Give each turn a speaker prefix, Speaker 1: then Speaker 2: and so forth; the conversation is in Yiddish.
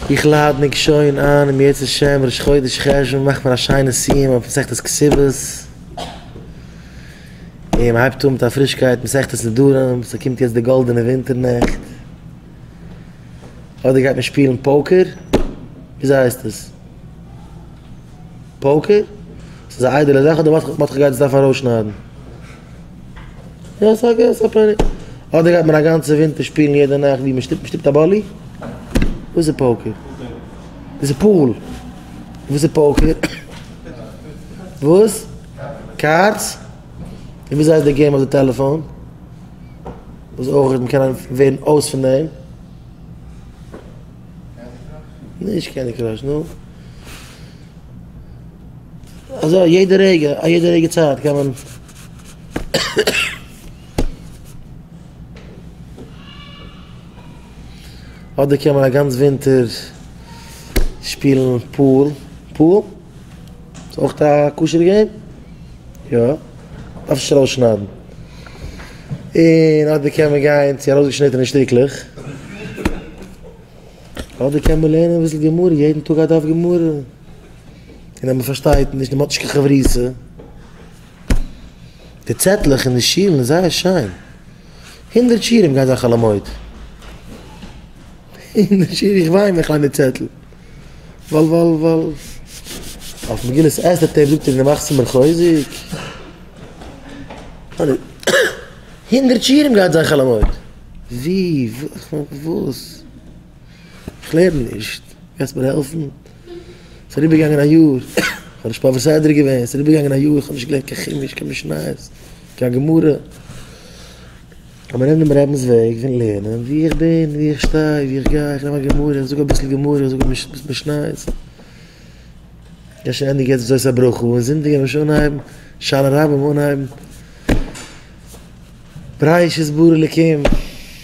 Speaker 1: איך לאדן ענק שוין איין אם ירצה השם ראש חודש חשוון מאכט מען א שיינע סיום אויף מסכת כתובות, און מען הייבט אן מיט א פרישקייט מסכת נדרים, ס'קומט יעצט די גאלדענע ווינטער נעכט, אדער גייט מען שפילן פאוקער, וויאזוי הייסט עס? פאוקער? ס'איז א איידעלע זאך אדער מרדכי גייט עס דארפן ארויסשניידן? יא ס'איז א ס'איז א פלעני. אדער גייט מען א גאנצע ווינטער שפילן יעדע נאכט ווי מ'שטופט מ'שטופט א באלי? וואס איז פאוקער? דאס איז pool. וואס איז פאוקער? וואס? קארדס? און וויאזוי הייסט די game אויף די טעלעפאן? וואס אויך מ'קען ווערן אויס פון דעם. נישט Candy Crush, נו. אזוי יעדע רגע, א יעדע רגע צייט קען מען. אדער קען מען א גאנץ ווינטער שפילן pool. Pool? איז אויך א כשר'ע game? יא. דארף נישט ארויסשניידן. און אדער קען מען גיין צו ארויסגעשניטענע שטיקלעך. אדער קען מען לערנען אביסל גמרא, יעדן טאג א דף גמרא. און אז מען פארשטייט נישט, און מען האט נישט קיין חברותא. די צעטלעך אין די שולן איז זייער שיין. הונדרעט שיעורים גייט זיין חול המועד. הונדרעט שיעורים, איך וויין ווען איך ליין די צעטל. ווייל ווייל ווייל אויף מגילת אסתר tape זאגט ער דו מאכסט מיר חוזק. הונדרעט שיעורים גייט זיין חול המועד. ווי? וואס? איך לערן נישט. גייסט מיר העלפן? ס'איז אריבערגעגאנגען א יאר, איך האב נישט מעביר סדרה געווען, ס'איז אריבערגעגאנגען א יאר, איך האב נישט געלערנט קיין חומש, קיין משניות, קיין גמרא. אבער נעם דעם רבינ'ס וועג פון לערנען, ווי איך בין, ווי איך שטיי, ווי איך גיי, איך נעם א גמרא, איך זאג אביסל גמרא, איך זאג אביסל משניות. איך שוין ענדיג יעצט זאת הברכה, און זונטאג וועט מען שוין אנהייבן, הושענא רבה וועט מען אנהייבן. בראשית ברא אלקים.